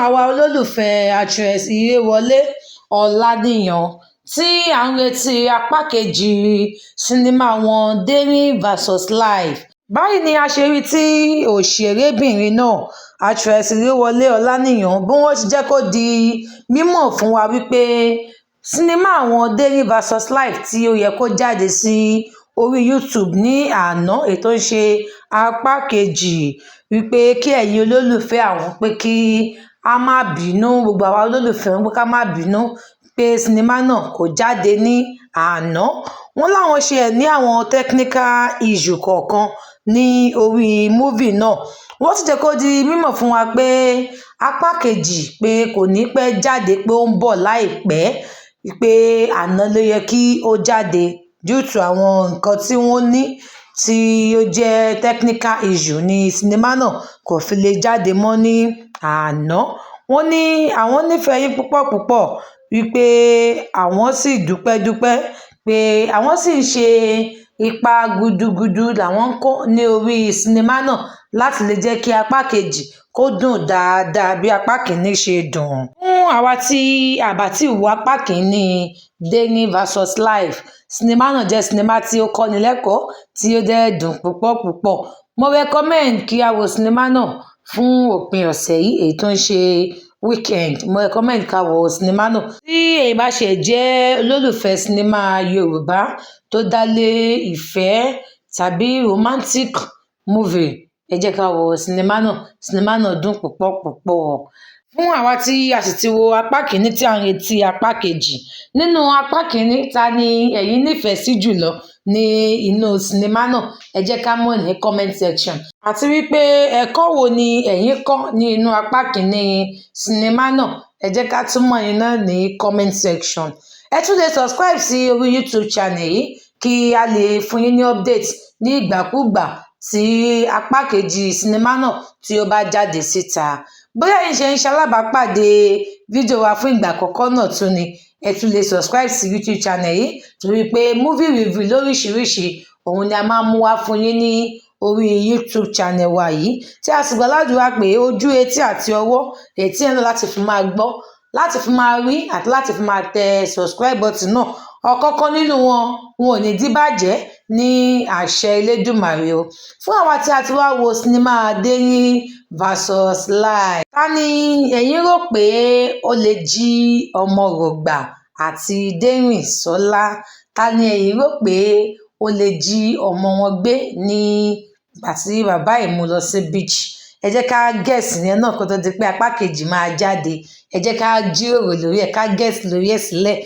Àwa olólùfẹ́ actress Ìrèwọlé Ọláníyan tí à ń retí apá kejì sinimá wọn, Daring Versus Life, báyìí ni a ṣe rí tí òṣèrébìnrin náà, actress Ìrèwọlé Ọláníyan, bí wọ́n ṣe jẹ́ kó di mímọ̀ fún wa wípé sinimá àwọn Daring Versus Life tí ó yẹ kó jáde sí orí YouTube ní àná, èyí tó ń ṣe apá kejì, wípé kí ẹ̀yin olólùfẹ́ àwọn, pé kí a má bínú, gbogbo àwa olólùfẹ́ wọn, pé ká má bínú pé sinimá náà kò jáde ní àná. Wọ́n láwọn ṣe ẹ̀ ní àwọn technical issue kọ̀ọ̀kan ní orí movie náà. Wọ́n sì jẹ́ kó di mímọ̀ fún wa pé apá kejì pé kò ní pẹ́ jáde, pé ó ń bọ̀ láìpẹ́, pé àná ló yẹ kí ó jáde, due to àwọn nǹkan tí wọ́n ní tí ó jẹ́ technical issue ní sinimá náà kò fi lè jáde mọ́ ní àná. Wọ́n ní àwọn nífẹ̀ẹ́ yín púpọ̀ púpọ̀, wípé àwọn sì dúpẹ́ dúpẹ́, pé àwọn sì ń ṣe ipa gudugudu làwọn ń kó ní orí sinimá náà láti lè jẹ́ kí apá kejì kó dùn dáadáa bí apá kìíní ṣe dùn. Fún àwa tí a bá ti wo apá kìíní Daring Versus Life, sinimá náà jẹ́ sinimá tí ó kọ́ni lẹ́kọ̀ọ́, tí ó dẹ̀ dùn púpọ̀ púpọ̀. Mo recommend kí a wo sinimá náà fún òpin ọ̀sẹ̀ yìí, èyí tó ń ṣe weekend. Mo recommend ká wo sinimá náà. Tí èyí bá ṣe jẹ́ olólùfẹ́ sinimá Yorùbá tó dá lé ìfẹ́ tàbí romantic movie, ẹ jẹ́ ká wo sinimá náà. Sinimá náà dùn púpọ̀ púpọ̀. Fún àwa tí a sì ti wo apá kìíní, tí à ń retí apá kejì, nínú apá kìíní, ta ni ẹ̀yin nífẹ̀ẹ́ sí jùlọ ní inú sinimá náà? Ẹ jẹ́ ká mọ̀ ní comment section. Àti wípé ẹ̀kọ́ wo ni ẹ̀yin kọ́ ní inú apá kìíní sinimá náà? Ẹ jẹ́ ká tún mọ̀ yín náà ní comment section. Ẹ tún lè subscribe sí orí YouTube channel yìí kí a lè fún yín ní update ní ìgbàkúùgbà tí apá kejì sinimá náà tí ó bá jáde síta. Bóyá ẹ̀yin ṣe ń ṣalábàápàdé fídíò wa fún ìgbà àkọ́kọ́ náà tún ni, ẹ tún lè subscribe sí YouTube channel yìí, torí pé movie review lóríṣiríṣi òun ni a máa ń mú wá fún yín ní orí YouTube channel wa yìí, tí a sì gbàládùra pé ojú, etí àti ọwọ́ èyí tí ẹ ń lò láti fi máa gbọ́, láti fi máa rí àti láti fi máa tẹ subscribe button náà, ọ̀kọ̀ọ̀kan nínú wọn, wọn ò ní díbàjẹ́ ní àṣẹ Elédùmarè o. Fún àwa tí a ti wá wo sinimá Daring Versus Life, ta ni ẹ̀yin rò pé ó lè jí ọmọ Rọ̀gbà àti Dérìnsọ́lá? Ta ni ẹ̀yin rò pé ó lè jí ọmọ wọn gbé ní ìgbà tí bàbá yìí mú lọ sí beach? Ẹ jẹ́ ká guess yẹn náà kó tó di pé apá kejì máa jáde. Ẹ jẹ́ ká jíròrò lórí ẹ̀, ká guess lórí ẹ̀ sílẹ̀.